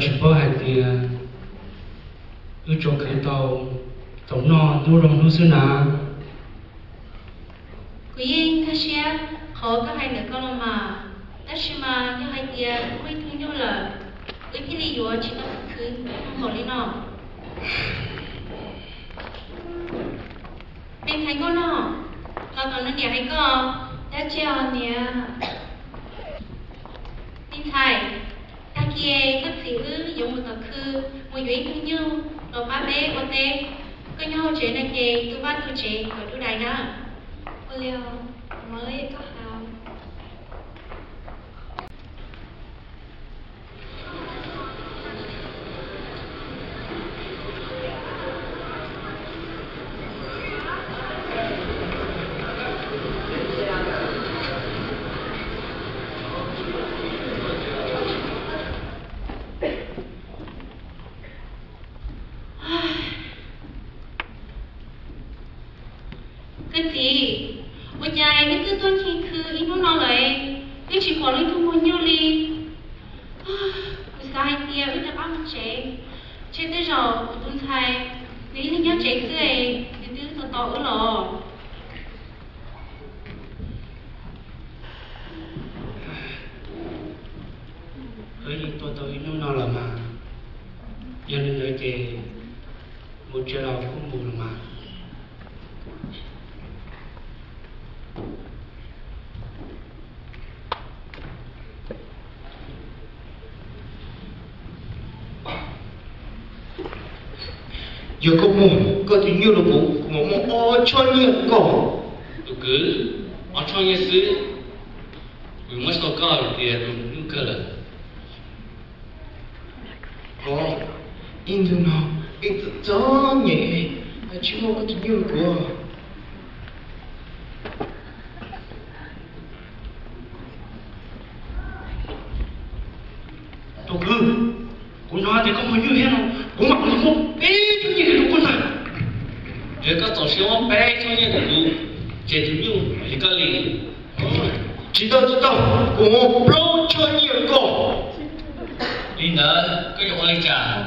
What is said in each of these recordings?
Tsis paub hais tias wb tsuas khwv tau, tau noj hnub rau hnub xwb na. Kuv yeej nkag siab qhov koj hais ntawm koj los mas, tab sis mas yog hais tias kuv muaj ib tug nyuj lawm, kuv thiaj li yuav tsis tau khwv npaum li no. Me ntxhais nkauj no, los kom niam hais koj. Dab tsi os niam? Me ntxhais, tag kis koj txiv wb yuav mus tom khw mus yuav ib tug nyuj los pab peb ua teb. Koj nyob hauv tsev no ces tu vaj tu tsev kom dub dais na. Ua li os, kuv mam li koj hais. Koj txiv, ua cas wb twb tuaj nce khw ib hnub no lawm, wb tsis pom leej twg mus nyuj li. Kuv xav hais tias wb rov qab mus tsev, ntshe tej zaum kuv tus ntxhais nws ib leeg nyob tsev xwb, nws twb tos tos wb los. Wb yeej tuaj tau ib hnub no los mas, yog li ntawd ces mus tsev los kuj mus los mas. Yog koj muag koj tus nyuj rau kuv, kuv mam muab ob tshoj nyiaj rau koj. Tus kwv, ob tshoj nyiaj xwb, kuv muab tsis tau koj tias tus nyuj kawg lawm. Ov, ib ntu no peb txom txom nyem, tsis muaj koj tus nyuj rau kuv. Tus kwv, kuv hnov tias koj muaj nyuj thiab no, kuv mam li muab peb tug nyiaj rau koj ntag. Yog koj txaus siab muab peb tug nyiaj rau kuv, ces tus nyuj yog koj li. Tsis tau, tsis tau, kuv muab plaub tug nyiaj rau koj. Li ntawd koj yuav ua li cas?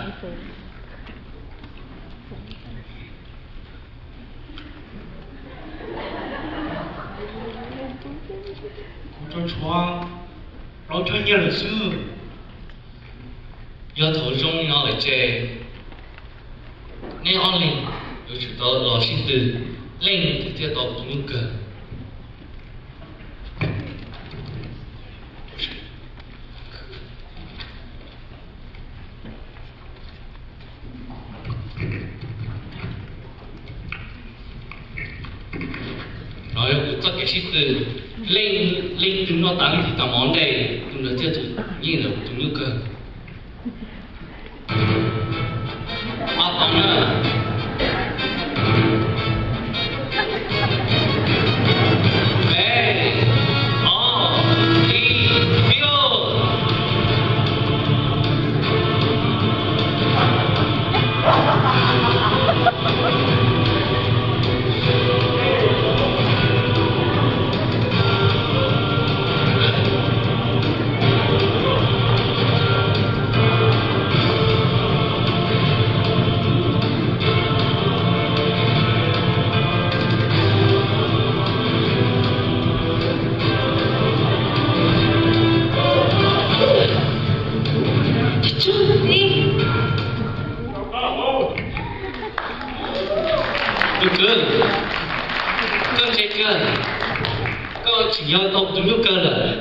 Kuv tau tshuav plaub tug nyiaj lawm xwb. Yog thaum zoo li no lawm ces nej ob leeg yuav tsum tau los sib tw, leej twg thiaj tau tus nyuj kawg. No yog kuv txoj kev sib tw, leej, leej twg noj tas leej twg tau mov ntej, tus ntawd thiaj tus nyiaj ntawd tus nyuj kawg. Ob tog na. Peb, ob, ib, pib lauj. Tus kwv, koj ntse kawg, koj tseem yog tau tus nyuj kawg lawm.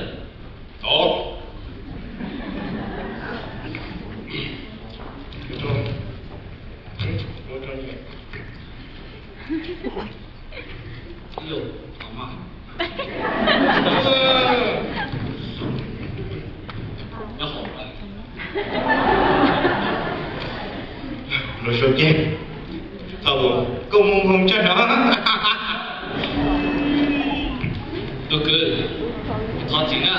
Los sau ces thaum koj mus nkoos tsaj no. Tus kwv, thov txim na,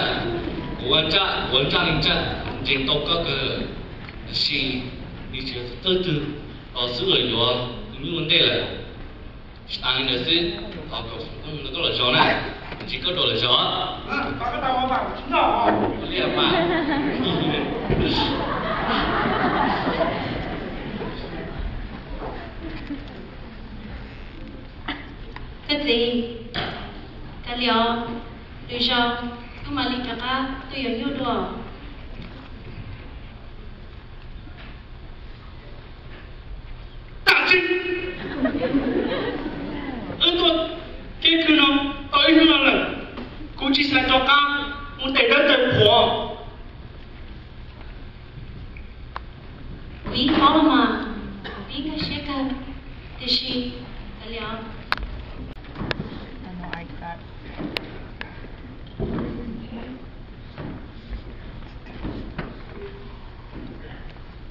kuv ua ntsaj, kuv ua ntsaj li ntsaj ntseeg tau koj kawg, tab sis nws tsis yog tus thawj twg los xwb los yuav tus nyuj ua ntej lawm. Tsis tas li ntawd xwb, thov kom foom koob hmoov rau koj lawv zos na, ntsis koj rau lawv zos. Li mas. Koj txiv, kav liam, lwm zaus wb mam li rov qab tuaj yuav nyuj dua. Tam sim wb tuaj kev khw no tau ib hnub no lawm, kuv tsis xav rov qab mus ntes dawb ntes qhuav. Kuv yeej paub los mas, kuv yeej nkag siab kawg, tiam sis kav liam.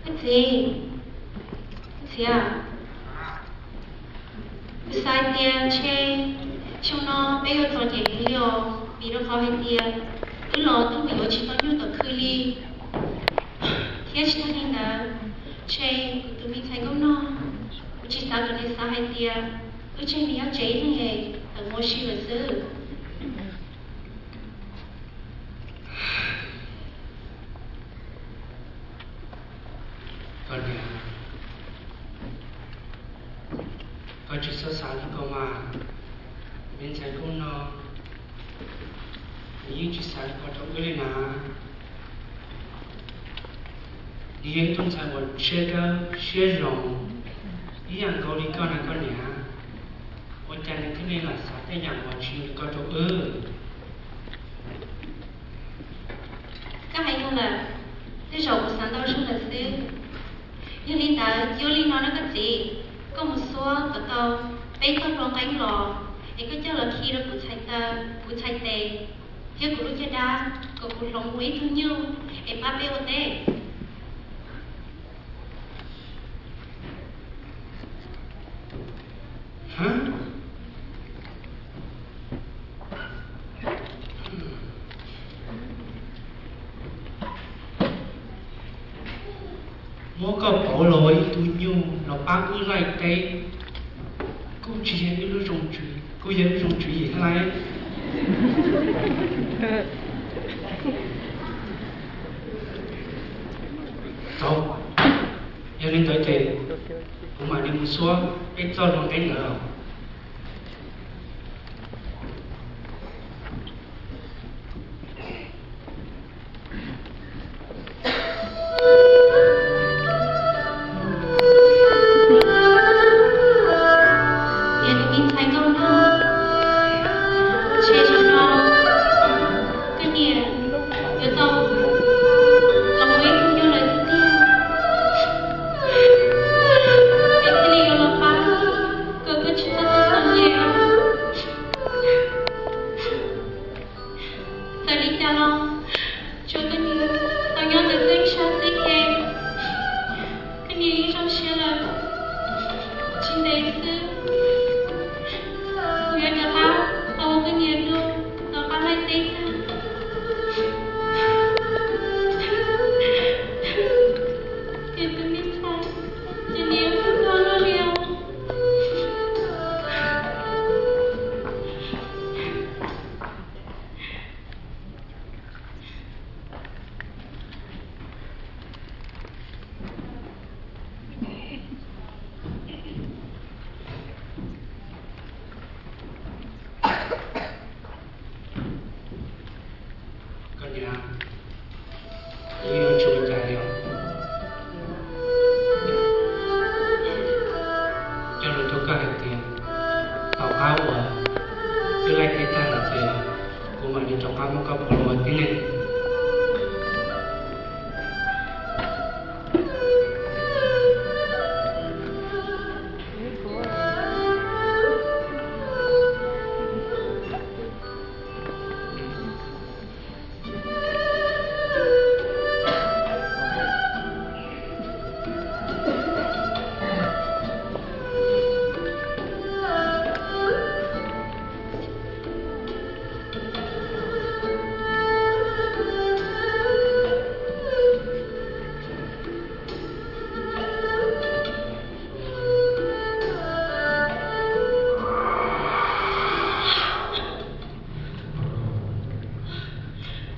Koj txiv, koj txiv, kuv xav tias ntshe xyoo no peb yuav txom nyem heev li os, vim rau qhov hais tias wb los tuaj mus yuav tsis tau nyuj tom khw li. Thiab tsis tag li ntawd, ntshe kuv tus me ntxhais nkauj no, kuv tsis xav kom nws xav hais tias wb tseg nws nyob tsev ib leeg es tawm mus ua si lawm xwb. Koj niam, koj tsis txhob xav li ko mas. Me ntxhais nkauj no, nws yeej tsis xav li ko rau wb li na. Nws yog ib tug ntxhais uas siab dawb siab zoo, ib yam nkaus li koj na koj niam. Ua cas nws thiaj li lam xav tej yam uas tsis zoo li ko rau wb? Koj hais yog lawm, tej zaum kuv xav ntau zog lawm xwb. Yog li ntawd cia ua li no na koj txiv, koj mus xuab kom tau peb txoj hlua nqeeb los es koj coj los khi rau kuv txhais taw, kuv txhais tes thiab kuv lub caj dab kom kuv hloov ua ib tug nyuj es pab peb ua teb. Muab koj pauv los ua ib tug nyuj los pab wb laij teb, kuj tsis yog ib lub zoo tswv, kuj yog ib lub zoo tswv yim thiab lauj. Txaus, yog li ntawd ces kuv mam li mus xuab peb txoj hlua nqeeb ntawd. Niam tus me ntxhais nkauj no, ntshe zaum no koj niam yuav tau los ua ib tug nyuj lawm tiag tiag. Es thiaj li yuav los pab kom koj tsis txhob txom nyem. Txawm li cas los tsuav koj niam tau nyob ntawm koj ib sab xwb ces koj niam yeej zoo siab lawm. Tsis ntev xwb kuv yuav rov qab tau ua koj niam dua, rov qab laij teb tag. Ces tus me ntxhais, ces nws yuav hlub koj luaj li os. Koj niam, wb yuav tsum ua cas li os? Coj lus rau koj hais tias tom qab uas wb laij teb tag lawm ces kuv mam li rov qab muab koj pauv los ua tib neeg.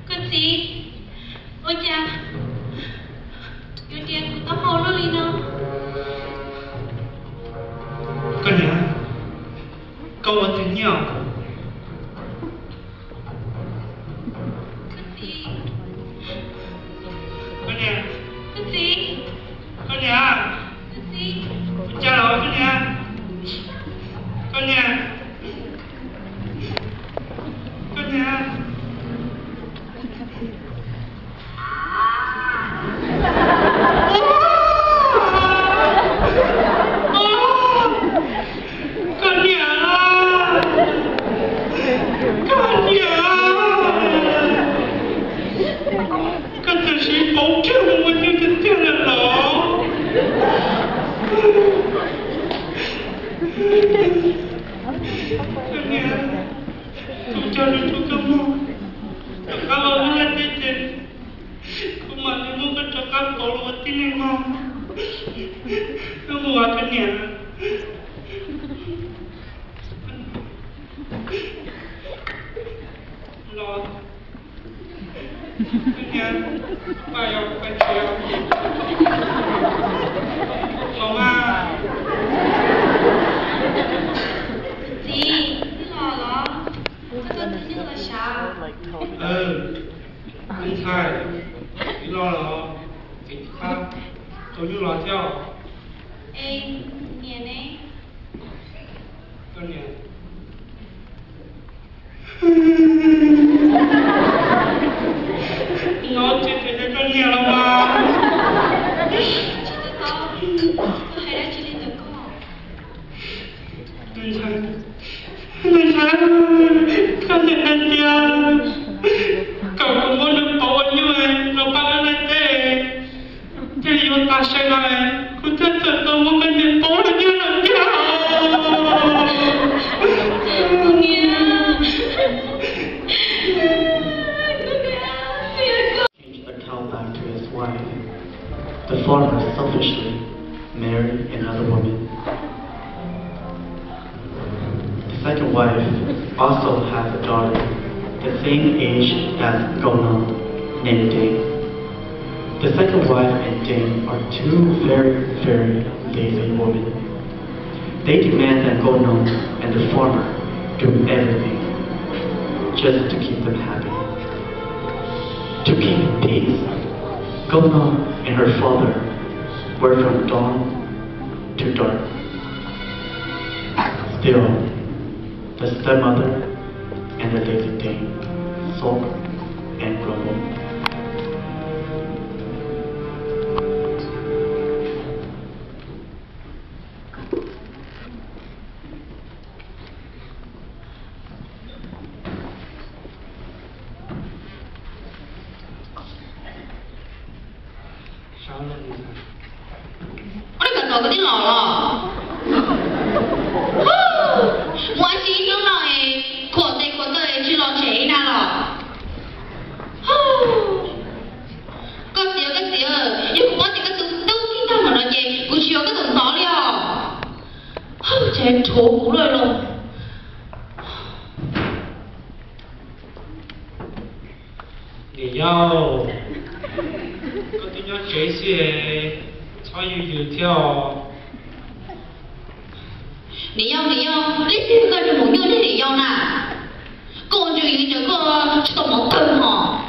Koj txiv, ua cas yuav riam kuv taub hau luaj li no? Koj niam, Koj ua twg nyiaj? Koj niam, koj niam, ua cas los koj niam? Koj niam, koj niam. Koj niam, koj niam, koj twb sib pauv kiag mus ua nyuj tiag tiag lawm los? Koj niam, kuv cog lus rau koj mog, rov qab los wb laij teb ces kuv mam li muab koj rov qab pauv los ua tib neeg mog. Wb mus os koj niam. Los, koj niam, pab yog kuv pais tsev os. Los mas. Txiv, wb los los, koj tuaj twg nyuj los sav? Me ntxhais, wb los los, txiv rov qab tua nyuj los thiab. Es niam ne? Koj niam. No tsis tseem yog koj niam los mas. Koj niam hais tias kom kuv muab nws pauv ua nyuj los pab wb laij teb, thiaj li yuav tas sai no, kuv thiaj tawm tuaj muab koj niam pauv ua nyuj lawm tiag. A cow back to his wife, the farmer selfishly married another woman. The second wife also has a daughter the same age as Nkauj Nom, named Dame. The second wife and Dame are two very, very lazy women. They demand that Nkauj Nom and the farmer do everything just to keep them happy. To keep peace, Nkauj Nom and her father work from dawn to dark. Still, the stepmother and the lazy Dame sulk and grumble. Ua li koj txov kuv tij laug los? Muaj dab tsi ib hnub no es khuam tes khuam taw tsis los tsev li na los? Koj txiv, koj txiv, yog kuv paub tias koj tus tub tib tag npaum no ces kuv tsis yuav koj tus ntxhais li os. Ces rhuav kuv lawm los. Niam yau, koj twb nyob tsev xwb, txhob yws yws thiab os. Niam yau, niam yau, leej twg koj nrog mus nyuj niam yau na? Koj ua ntsws yws ntawm koj tsis tau mov kawg hos.